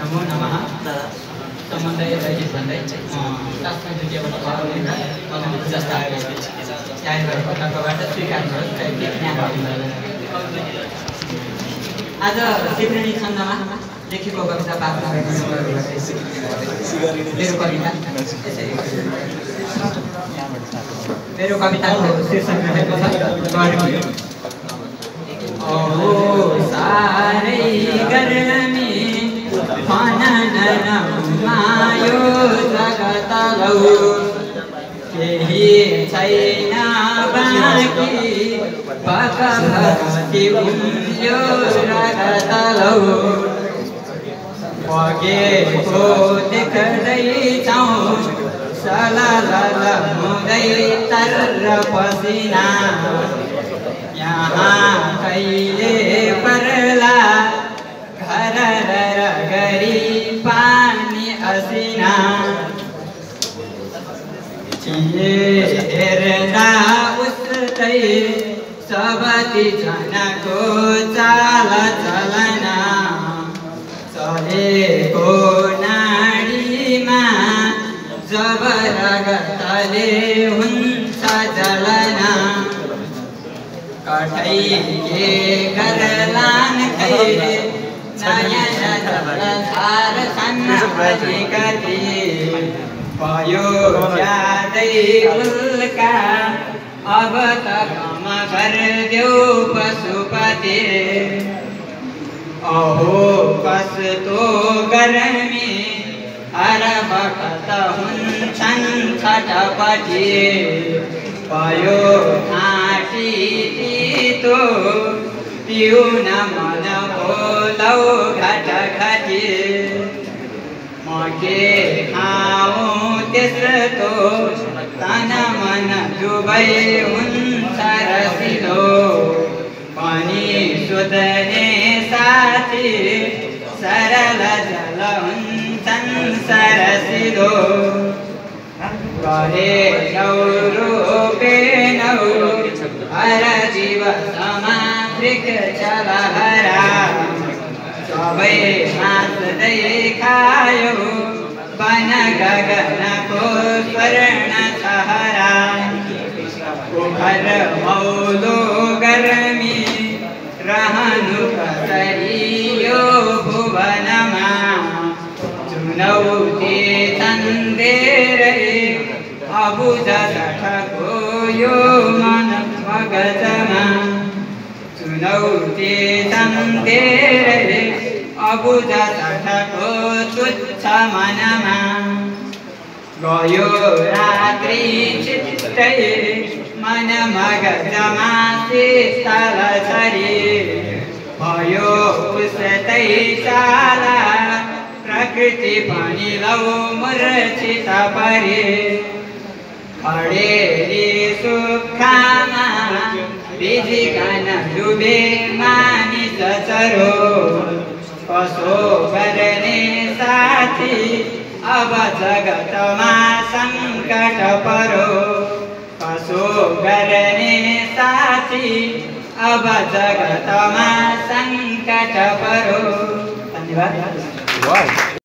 नमो नमः सम्बन्धै रहित भन्दै लास्टमा जुटिएबाट जस्ता न्याय भएको तर्फबाट स्वीकार गरोस् आज सिक्रेनी छन्दमा लेखेको कविता पाठ मेरो कविताको शीर्षक रहेको छ सारै गर्मी फनन नमायो जगतलौ केही छैन बाँकी भगवती उम्ल्यो रगतलौ बगेको देख्दैछौ सललल हुँदै तर पसिना यहाँ कहिले पर्ला घर गरी पानी असिना हेर्दा उस्तै सबती जनको चाल चलना चलेको नाडीमा जब रगतले हुन्छ जलना कठै के गरलान खैरे नयन धार सन्नहरी गति भयो ज्यादै उल्का अब त कम गरिदेऊ पशुपति अहो कस्तो गर्मी हर बखत हुन्छन् छटपटी भयो घाँटी तितो पिउन मन बोलौ घटघटी म के खाऊँ त्यस्तो तन मन डुबै हुन्छ रसिलो पनि सोध्ने साथी सरल जल हुन्छन् सरसिलो गरे रोपेनौ हर जीव समावृक चलहरा सबै हाँस्दै खायो वन गगनको स्वर्ण छहरा उभर मौलो गर्मी रहनु कसरी यो भुवनमा चुनौती तन्देरै अबुझ जठको यो मन मगजमा चुनौती तन्देरै अबुझ जठको तुच्छ मनमा गयो रात्रि चित्तै मन मगजमा शीतल छरी भयो उस्तै चाला प्रकृति पनि लौ मूर्छित परे अडेरी सुखामा बिजिकन डुबे मानिस चरो कसो गर्ने साथी अब जगतमा सङ्कट परो कसो गर्ने साथी अब जगतमा सङ्कट परो धन्यवाद।